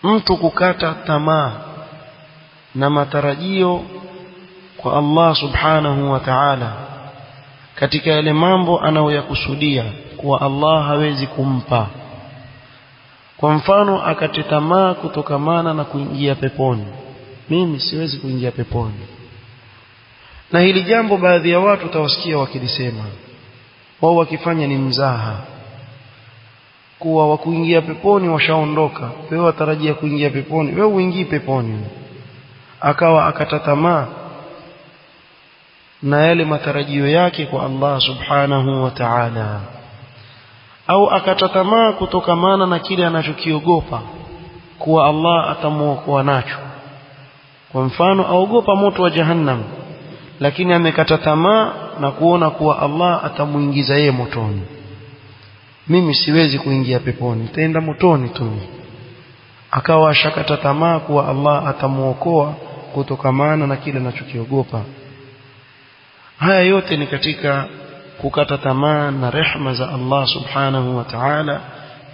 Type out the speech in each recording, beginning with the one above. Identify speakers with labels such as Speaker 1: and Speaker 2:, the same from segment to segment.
Speaker 1: Mtu kukata tamaa na matarajio kwa Allah subhanahu wa ta'ala katika yale mambo anayoyakusudia kuwa Allah hawezi kumpa. Kwa mfano akate tamaa kutokamana na kuingia peponi, mimi siwezi kuingia peponi. Na hili jambo baadhi ya watu utawasikia wakilisema, wao wakifanya ni mzaha, kuwa wakuingia peponi washaondoka, wewe watarajia kuingia peponi, wewe uingii peponi. Akawa akata tamaa na yale matarajio yake kwa Allah subhanahu wa ta'ala, au akata tamaa kutokamana na kile anachokiogopa kuwa Allah atamuokoa nacho. Kwa mfano aogopa moto wa Jahannam, lakini amekata tamaa na kuona kuwa Allah atamuingiza yeye motoni. Mimi siwezi kuingia peponi, nitaenda motoni tu. Akawa ashakata tamaa kuwa Allah atamuokoa kutokamana na kile anachokiogopa. Haya yote ni katika kukata tamaa na rehma za Allah subhanahu wa ta'ala,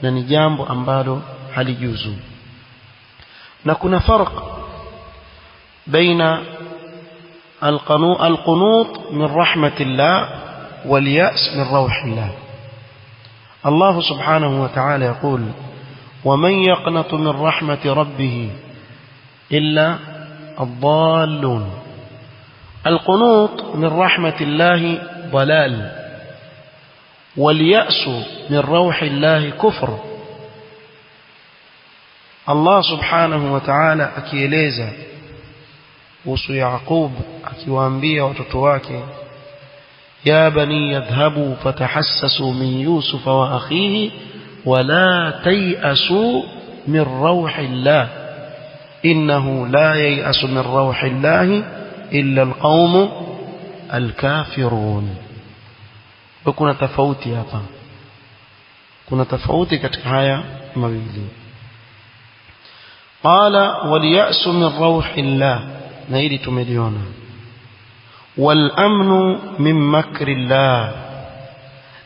Speaker 1: na ni jambo ambalo halijuzu. Na kuna farq baina القنوط من رحمة الله واليأس من روح الله. الله سبحانه وتعالى يقول ومن يقنط من رحمة ربه إلا الضالون. القنوط من رحمة الله ضلال، واليأس من روح الله كفر. الله سبحانه وتعالى akieleza kuhusu Yaqub akiwaambia watoto wake, ya bani yadhhabu fatahassasu min Yusuf wa akhihi wala tayasu min rauhillah innahu la yayasu min rauhillah illa alqaumu alkafirun. Kuna tofauti hapa, kuna tofauti katika haya mawili. Qala wal-ya'su min rauhillah, na hili tumeliona. Wal-amnu min makrillah,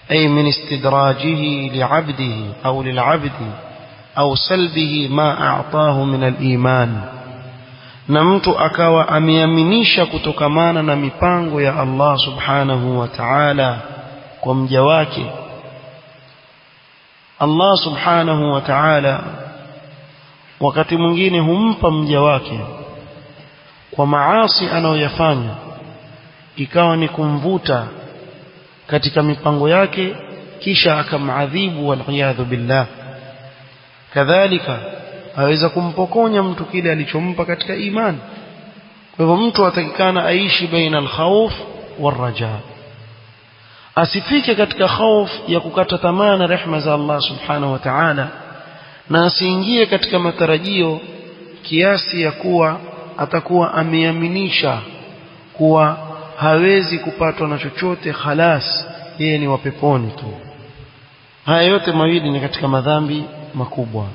Speaker 1: ay min istidrajihi li'abdihi au lil'abdi au salbihi ma a'tahu min al-iman. Na mtu akawa ameaminisha kutokamana na mipango ya Allah subhanahu wa ta'ala kwa mja wake. Allah subhanahu wa ta'ala wakati mwingine humpa mja wake kwa maasi anayoyafanya, ikawa ni kumvuta katika mipango yake, kisha akamadhibu, waliyadhu billah. Kadhalika aweza kumpokonya mtu kile alichompa katika imani. Kwa hivyo mtu atakikana aishi baina al-khawf wal-raja, asifike katika khawf ya kukata tamaa na rehma za Allah subhanahu wa ta'ala, na asiingie katika matarajio kiasi ya kuwa atakuwa ameaminisha kuwa hawezi kupatwa na chochote, khalas yeye ni wa peponi tu. Haya yote mawili ni katika madhambi makubwa.